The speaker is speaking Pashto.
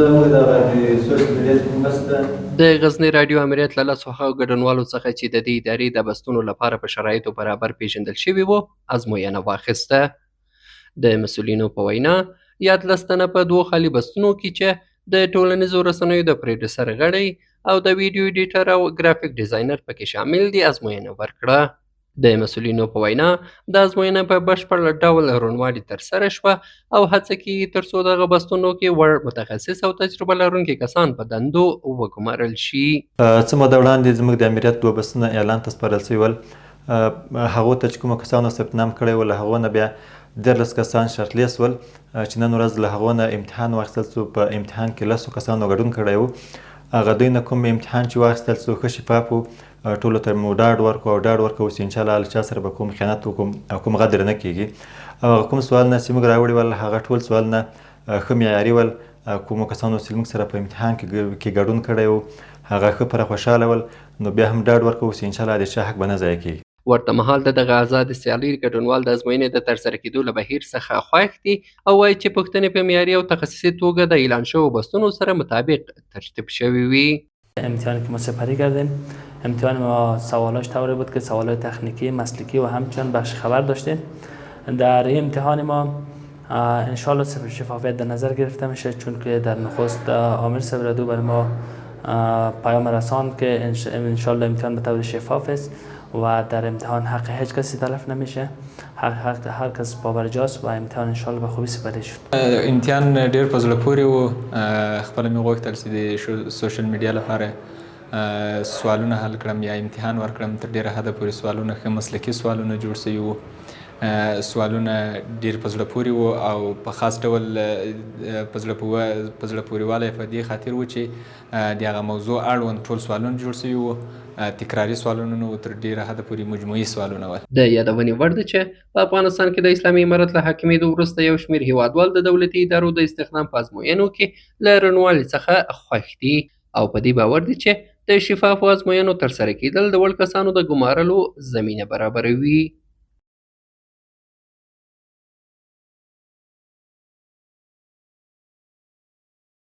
زموږ دغه د سوشل میډیا چې کوم بست ده. د غزني راډیو امریت له لسو هغو ګډونوالو څخه چې د دې ادارې د بستونو لپاره په شرایطو برابر پېژندل شوي وو، ازموینه واخیسته. د مسؤلینو په وینا، یاد لس تنه په دوو خالي بستونو کې چې د ټولنیزو رسنیو د پروډیوسر غړی او د ویډیو ایډیټر او ګرافیک ډیزاینر پکې شامل دي، ازموینه ورکړه. د مسؤلینو په وینا، دا ازموینه په بشپړ ډول روڼوالي ترسره شوه او هڅه کېږي ترڅو دغه بستونو کې وړ متخصص او تجربه لرونکي کسان په دندو وګمارل شي. څه موده وړاندې زموږ د امریت دوه بسونه اعلان ته سپارل شوي ول. هغو ته چې کومو کسانو ثبت نام کړی و، له هغو نه بیا 13 کسان شرط لیست شول چې نن ورځ له هغو نه امتحان واخیستل شو. په امتحان کې لسو کسانو ګډون کړی و. هغه دوی نه کوم امتحان چې واخیستل شو، ښه شفاف و. ټولو ته مو ډاډ ورکړو او ډاډ ورکوو چې انشاءالله له چا سره به کوم خیانت وکړو او کوم غدر نه کېږي. او هغه کوم سوالونه چې موږ راوړي ول، هغه ټول سوالونه ښه معیاري ول. کومو کسانو چې موږ سره په امتحان کې ګډون کړی و، هغه ښه پوره خوشحاله ول. نو بیا هم ډاډ ورکوو چې انشاءالله د چا حق به نه ضایع کېږي. ورته مهال د دغه ازادې سیالۍ ګډونوال د ازموینې د ترسره کېدو له بهیر څخه خوښ دي او وایي چې پوښتنې په معیاري او تخصصي توګه د اعلان شوو بستونو سره مطابق ترتیب شوې وي. امتحانی که ما سپری کردیم، امتحان ما سوالاش طوری بود که سوالای تکنیکی، مسلکی و همچنان بخش خبر داشتیم. در این امتحان ما انشالله شفافیت در نظر گرفته میشه، چون که در نخست آمر صاحب رادیو بر ما پیام رساند که انشالله امتحان به طور شفاف است و در امتحان حق هیچ کسی تلف نمیشه، حق هر کس پابرجاست و امتحان انشالله به خوبی سپری شد. امتحان ډیر په زړه پورې و. خپله مې غوښتل چې د سوشل میډیا لپاره سوالونه حل کړم یا امتحان ورکړم. تر ډیره حده پورې سوالونه ښه مسلکي سوالونه جوړ شوي وو. سوالونه ډیر په زړه پورې وو او په خاص ډول په زړه پورې والی په دې خاطر و چې د هغه موضوع اړوند ټول سوالونه جوړ شوي وو. تکراري سوالونه نه وو، تر ډیره حده پورې مجموعي سوالونه ول. د یادونې وړ ده چې په افغانستان کې د اسلامي امارت له حاکمېدو وروسته یو شمېر هیوادوال د دولتي ادارو د استخدام په ازموینو کې له روڼوالي څخه خوښ دي او په دې باور دي چې د شفافو ازموینو ترسره کېدل د وړ کسانو د ګمارلو زمینه برابروي.